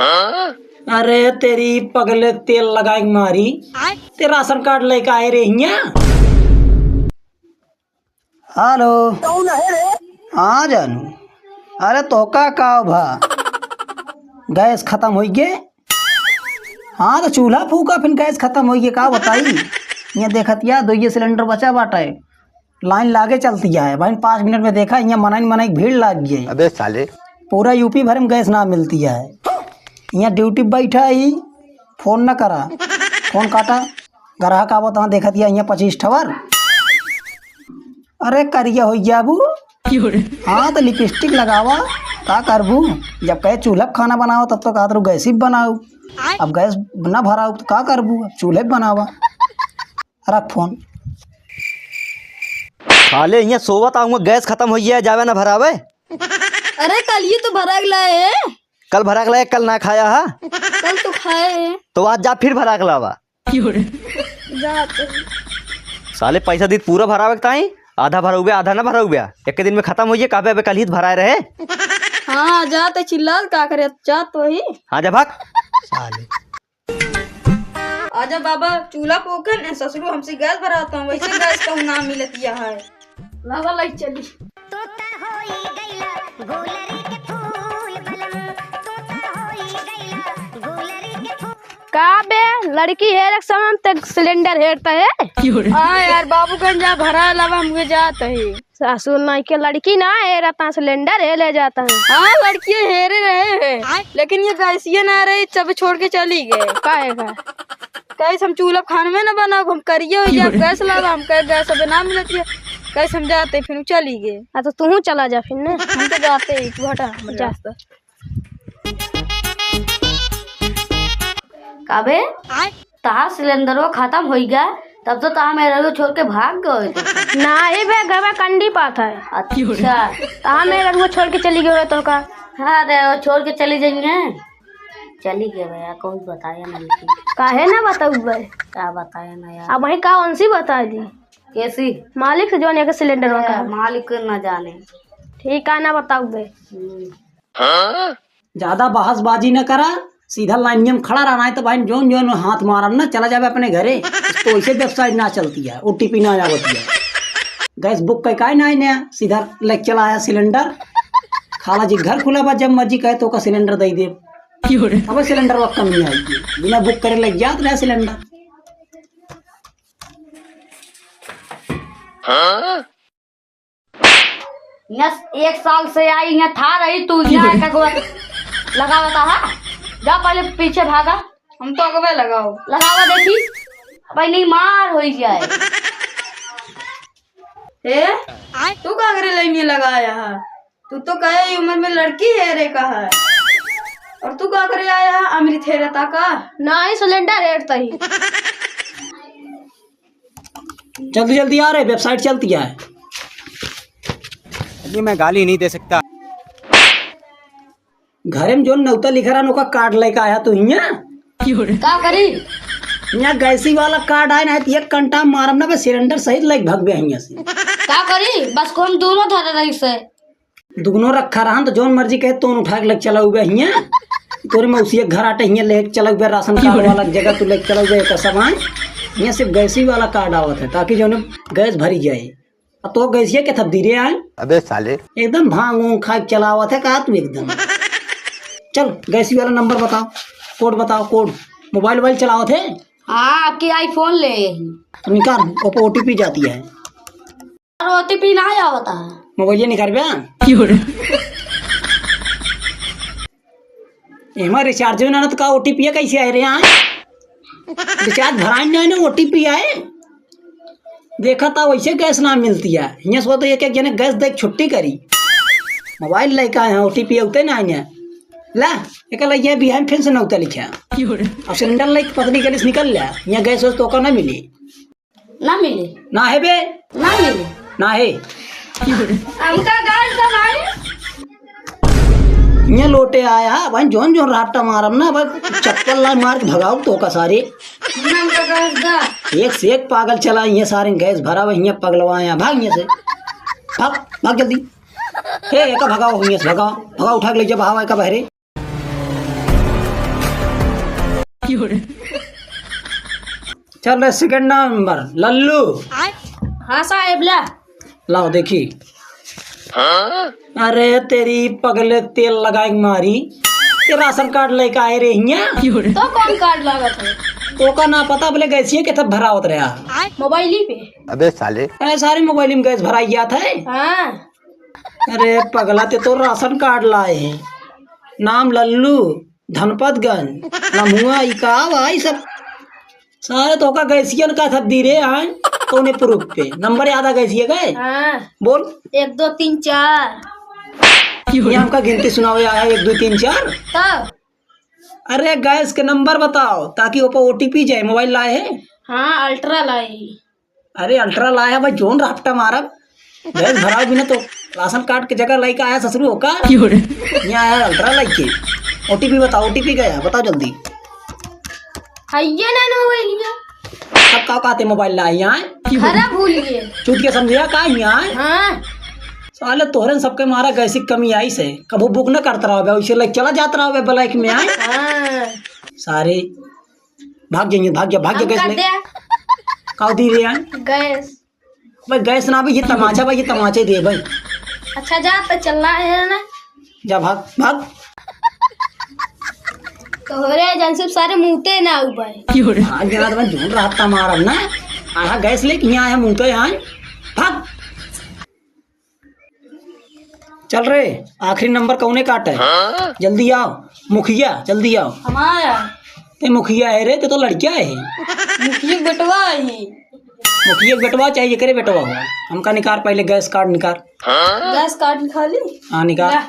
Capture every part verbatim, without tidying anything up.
अरे तेरी पगले, तेल लगाए के मारी। ते राशन कार्ड लेके आए रे हियाँ। हेलो। कौन है रे? हाँ जानू। अरे तोहका का भा? गैस खतम होइ गे? हाँ तो चूल्हा फूका, फिर गैस खतम होइ गे, का बताई? ये देखत या दुइये सिलेंडर बचा बाटे। लाइन लागे चलती है भाई, पाँच मिनट में देखा, यहाँ मनई मनई भीड़ लाग गई। अबे साले। पूरा यूपी भर में गैस ना मिलती है। यहाँ ड्यूटी बैठा ही, फोन न करा, फोन काटा। ग्राहक आवत, हाँ देखत या यहाँ पच्चीस ठवर। अरे करिया होइ जाबू। हाँ तो लिपस्टिक लगावा, का करबू? जब कहे चूल्हा पे खाना बनाओ तब तो कहत रहू गैस ही बनाऊ। अब गैस ना भराऊ तो का करबू? अब चूल्हे पे बनावा। रख फोन। साले, हियाँ सोवत आऊंगा, गैस खतम होइ गया, जावे ना भरावे। अरे, कल ही तो भरा के लाए हैं। कल भरा के लाए, कल ना खाया हा? कल तो खाए हैं। तो आज जा फिर भरा के लावा। जाते हैं। साले, पैसा दीत पूरा भरावे के ताई, आधा भरउबे, आधा ना भरउबे। एक दिन में खतम होइ गया, कहबे अबे कल ही तो भराए रहे। हाँ, जाते चिल्ला, का करे, जा तो ही। हाँ, जा भाग। साले। आजा बाबा, चूल्हा पोखन, ए ससुरो हमसे गैस भराता हूँ, वैसे गैस कहूँ ना मिलत या है। बाबा लई चली। तू त होई गइला गुलरी के फूल बलम, तू त होई गइला गुलरी के फूल। का बे, लड़की हेरे के समान ते सिलेंडर हेरता है? हाँ यार, बाबूगंज जा भरा लावा, हमके जात है। सासू नाई के लड़की ना हेरत है, सिलेंडर हेरे जात है। हाँ, लड़की हेरे रहे हैं, लेकिन ये गैसिया ना रही, सब छोड़ के चली गए। काहे का? कहे हम चूल्हा खाना में ना बनाओ, हम करिए हो जाए, गैस लावा, हम कहे गैस अबे ना मिलत है, कहे हम जाते, फिर चली गए। हाँ, तो तू चला जा फिर ना। हम तो जाते ही, तू हटा, हम जा। रास्ता। का बे? तहार सिलेंडरवा खतम होई गया, तब तो तहार मेहररुआ छोड़ के भाग गए। नाही बे, घरवा कंडी पात है। अच्छा। तहार मेहररुआ छोड़ के चली गए तो का? हाँ रे, वो छोड़ के चली जाएंगे। चली गए भैया, कोई बताया नहीं कि। काहे ना बताऊ बे? का बताया ना यार? अब वही का उनसी बता दी। कैसी? मालिक से जौन एक सिलेंडरवा का। मालिक ना जाने। ठीक है, ना बताऊ बे। हम्म। ज्यादा बहसबाजी न करा, सीधा लाइन में खड़ा रहना है। तो भाई जौन जौन हाथ मारब ना, चला जाबे अपने घरे। तो ऐसे वेबसाइट ना चलती है, ओटीपी ना आवत है। गैस बुक कइ काहे ना आइने, सीधा लेके चला आया सिलेंडर। खाला जी घर खुला बा, जब मर्जी कहे तो का सिलेंडर दे दे। क्यों रे? अब सिलेंडर वक्त कमी आई, बिना बुक करे लेके जात रहे सिलेंडर। यहाँ एक साल से आई, यहाँ था रही तू, यहाँ एक अगवा लगावता है। जा पहले पीछे भागा। हम तो अगवे लगाओ। लगावा देखी, पहले मार होई जाए। ए, तू का करे लाइन में लगाया है? तू तो कहे ई उम्र में लड़की हेरे का है, और तू का करे आया है? अमृत हेरे ता का? नाही, सिलेंडर हेरता ही। जल्दी जल्दी आ रे, वेबसाइट चलती है। ये मैं गाली नहीं दे सकता। घरे में जौन नौता लिखा रहा, ओका कार्ड लेके आया तू हियाँ। का करी? हियाँ गैसी वाला कार्ड आए ना, तो एक कंटा मारम ना, बस सिलेंडर सहित लेके भगबे हियाँ से। का करी? बस कौन दोनों धरे रही से। दुगनो रखा रहन तो जौन मर्जी कहे तोन उठा के लेके चला उबे हियाँ। तोरे मौसी के घर आटे हियाँ लेके चला उबे, राशन कार्ड वाला जगह तू लेके चला उबे, एक सब आए। हियाँ सिर्फ गैसी वाला कार्ड आवत है, ताकि जौन गैस भरी जाए। अब तो गैसिया के थप धीरे आए। अबे साले। एकदम भांग वोंग खा के चलावत है का तू एकदम। चल, गैसी वाला नंबर बताओ, कोड बताओ, कोड। मोबाइल वोबाइल चलावत है? हाँ, आपकी आईफोन ले। तो निकाल, ओपे ओटीपी जाती है। और ओटीपी ना आवता है। मोबाइल निकाल बे। एमा रिचार्ज ना, तो का ओटीपी कैसे आए रे? आए रिचार्ज भराए ना, ना ओटीपी आए। देखा था वैसे गैस ना मिलती है। हियाँ से तो एक एक जने गैस देख छुट्टी करी। मोबाइल लेके आए हैं, ओटीपी होते ना आए। ला, एक लइया बिहान फिर से नौता लिखे। अब सिलेंडर लेके पतली गली से निकल ले, यहाँ गैस वैस तो का ना मिली। ना मिले। ना है बे। ना मिले। ना है। हमका गाल का भाई। ये लोटे आया, भाई, जौन जौन रापटा मारब ना, भाई, चप्पल ला मार के भगाओ तो का सारे। हमका गाल दा। एक से एक पागल चला, ये सारे गैस भरा हुआ, ये पगलवा आया, भाग ये से। भाग, भाग जल्दी। हे, एका भगाओ, ये से भगाओ, भगाओ, उठा के ले जा, बहावा एका बहरे। चल रे, सेकंड नंबर, लल्लू। हाँ साहेब, ला। लाओ देखी। अरे तेरी पगले, तेल लगाए के मारी, ते राशन कार्ड लेके आए रे हियाँ। तो कौन कार्ड लागत है? तो का ना पता, बोले गैसिया के था भरावत रहा। मोबाइल ही पे। अबे साले। अरे सारे मोबाइल में गैस भराई गया था। हाँ। अरे पगला, ते तो राशन कार्ड लाए हैं, नाम लल्लू, धनपतगंज, नमुआ, ई का भाई सब? सारे तो का गैसियन का सब दी रे आए, कौने प्रूफ पे? नंबर याद आ गैसिया गए? हाँ। बोल। एक, दो, तीन, चार। ये हमका गिनती सुनावे आया, एक, दो, तीन, चार? तब? अरे गैस के नंबर बताओ, ताकि ओपर ओटीपी जाए, मोबाइल लाए है? हाँ, अल्ट्रा लाए। अरे अल्ट्रा लाया भाई, जोन राफ्टा मारब। गैस भराव बिना तो राशन कार्ड के जगह लाइके आया ससुरू हो का? क्यों रे? यहाँ आया अल्ट्रा लाइके। ओटीपी बताओ, ओटीपी गया, बताओ जल्दी। हइये ना, ना मोबाइल लिया। अब का कहते मोबाइल लाए यहाँ? खराब भूल गए। चूतिया समझिया का यहाँ? हाँ। साले तोहरन सबके मारा गैस की कमी आई से। कबो बुक न करत रहो बे, वैसे लाइके चला जात रहो बे ब्लैक में आए। हाँ। सारे भाग जाइए, भाग जा, भाग जा, हम गैस कर ले। दे। का दी रे यार? गैस। भाई गैस ना भाई, ये तमाचा भाई, ये तमाचे दे भाई। अच्छा जा, तो चल रहा है ना। जा भाग, भाग। तोहरे जन से सारे मुँहते ना उबाए। आज जरा तो मैं जोन राफ्टा मारब ना। आहा गैस लेके यहाँ आया मुँहते यहाँ। भाग। चल रे, आखिरी नंबर कौने काटे? हाँ? जल्दी आओ, मुखिया, जल्दी आओ। हमारा। ते मुखिया है रे, ते तो लड़किया है। मुखिया के बेटवा है। मुखिया के बेटवा चाहे जेकरे बेटवा हो, हमका निकार पहले गैस कार्ड निकार। गैस कार्ड निकाली? हाँ, निकार। ला।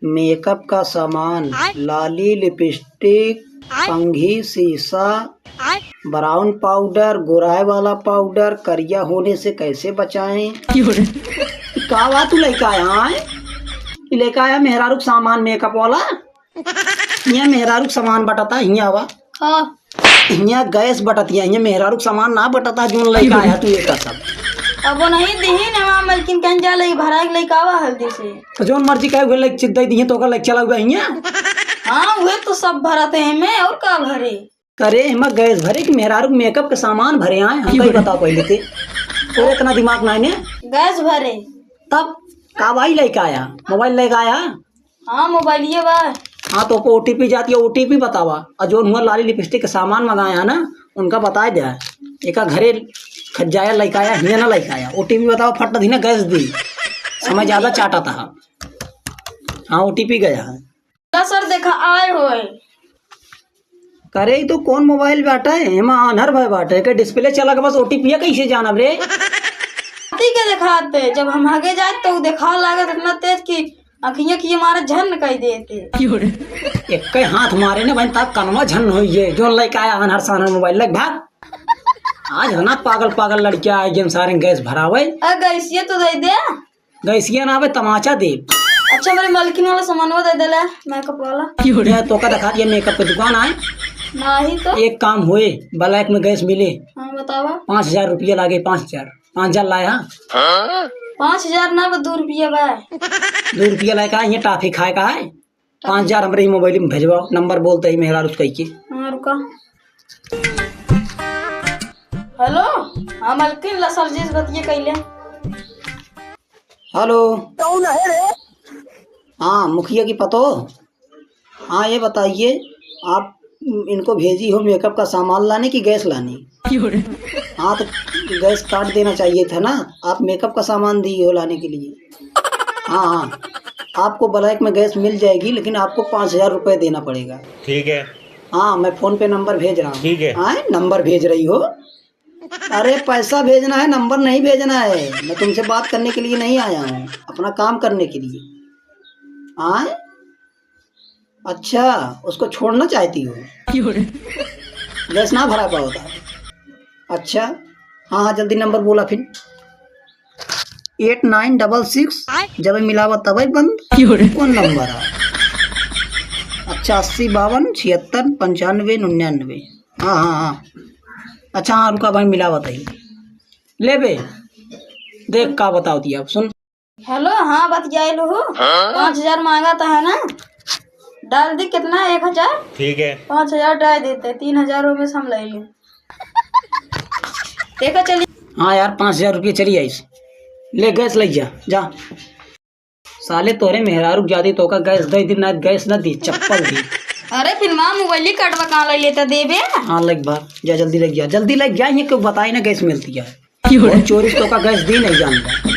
मेकअप का सामान, लाली, लिपस्टिक, कंघी, शीशा, ब्राउन पाउडर, गोराए वाला पाउडर, करिया होने से कैसे बचाएं? का बात तू लेके आया है? ई लेके आया मेहरारू के सामान मेकअप वाला। यहाँ मेहरारू के सामान बटाता, हियाँ आवा। हाँ। हियाँ गैस बटतिया, हियाँ मेहरारू के सामान ना बटता, जोन लेके आया तू एक सब। अब वो नहीं दिही ना, माँ मलकिन कहीं जा ले, भरा के लेके आवा हल्दी से। तो जोन मर्जी कहे, उहे लेके दे दिहे, तो ओकर लेके चला हुआ हियाँ। हाँ, उहे तो सब भरत है में, और का भरे? करे, एमा गैस भरे कि मेहरारू के मेकअप के सामान भरे आए, हमका ही बताओ पहले ते। और इतना दिमाग ना है ने? गैस भरे। तब का भाई लेके आया? मोबाइल लेके आया? हाँ, मोबाइलिए बा। हाँ, तो ओको ओटीपी जाती है, ओटीपी बतावा। और जो हुआ लाली लिपस्टिक के सामान मंगाया है ना, उनका बताए दे। एका घरे खजाया लेके आया, हियाँ ना लेके आया। ओटीपी बतावा, फट दी ना गैस दी। समय ज्यादा चाटा था। हाँ, ओटीपी गया है। का सर देखा आए होए। करे, ई तो कौन मोबाइल बाटे? एमा आन्हर भय बाटे, के डिस्प्ले चला के बस ओटीपी कैसे जानब रे? ठीक है, देखाते, जब हम हगे जाए तो उ देखा लागत इतना तेज कि अखियाँ की मारे झन कई देते। एक हाथ मारे ने बहन, ताक कनवा झन होइए, जो लेके आया आन्हर सान्हर मोबाइल, लेके भाग। आज इतना पागल पागल लड़कियाँ आए, जिन सारे गैस भरावे। आ, गैसिया तो दे दे। गैसिया ना आवे, तमाचा देब। अच्छा, मेरे मलकिन वाला सामानवा दे देला, मेकअप वाला। ये तोका देखा दिया, मेकअप के दुकान आए। नाही तो। एक काम होए, ब्लैक में गैस मिले। हाँ, बतावा। पाँच हजार रुपया लागे, पाँच हजार। पाँच हजार लाया। पाँच हजार ना, बस दो रुपया बा। दो रुपया लाए का, ये टाफी खाए का है। पाँच हजार हमरे ही मोबाइल में भेजवाओ, नंबर बोलते ही मेहरारू से कह के। हाँ, रुका। हेलो, हाँ, मलकिन, ला सर जी से बतिये कैले। हेलो। कौन है रे? हाँ, मुखिया की पतो। हाँ, ये बताइए, आप इनको भेजी हो मेकअप का सामान लाने कि गैस लाने? क्यों रे? हाँ, तो गैस काट देना चाहिए था ना, आप मेकअप का सामान दी हो लाने के लिए। हाँ, हाँ, आपको ब्लैक में गैस मिल जाएगी, लेकिन आपको पाँच हजार रुपये देना पड़ेगा। ठीक है। हाँ, मैं फोन पे नंबर भेज रहा हूँ। ठीक है। हाँ, नंबर भेज रही हो? अरे, पैसा भेजना है, नंबर नहीं भेजना है। मैं तुमसे बात करने के लिए नहीं आया हूँ, अपना काम करने के लिए। आए? अच्छा, उसको छोड़ना चाहती हो? क्यों रे? गैस ना भरा पावता। अच्छा, हाँ, हाँ, जल्दी नंबर बोला फिर। एट नाइन डबल सिक्स, जब मिलावा तबे बंद। क्यों रे? कौन नंबर है? अच्छा, अस्सी बावन छिहत्तर पंचानवे निन्यानवे। हाँ, हाँ, हाँ। अच्छा, हाँ, रुका भाई, मिलावा तही। ले बे, देख का बताओ दिया, सुन। हेलो, हाँ, बतियाए लो हो। पाँच हजार मांगा था, है ना? डाल दी कितना? एक हजार? ठीक है। पाँच हजार डाल देते, तीन हजार में से हम ले लें। देखा चली। हाँ यार, पाँच हजार रुपये चली आइस। ले गैस लइ जा, जा। साले तोहरे मेहरारू के जादी तोका गैस दइ दी, ना गैस ना दी, चप्पल दी। अरे फिर माँ मोबाइल ही कटवा कहाँ लइ लेता देबे? हाँ लग बाहर, जा जल्दी लइ जा, जल्दी लइ जा, ये क्यों बताई ना गैस मिलती है। क्यों रे? और चोरी से तोका गैस दी नहीं जानता।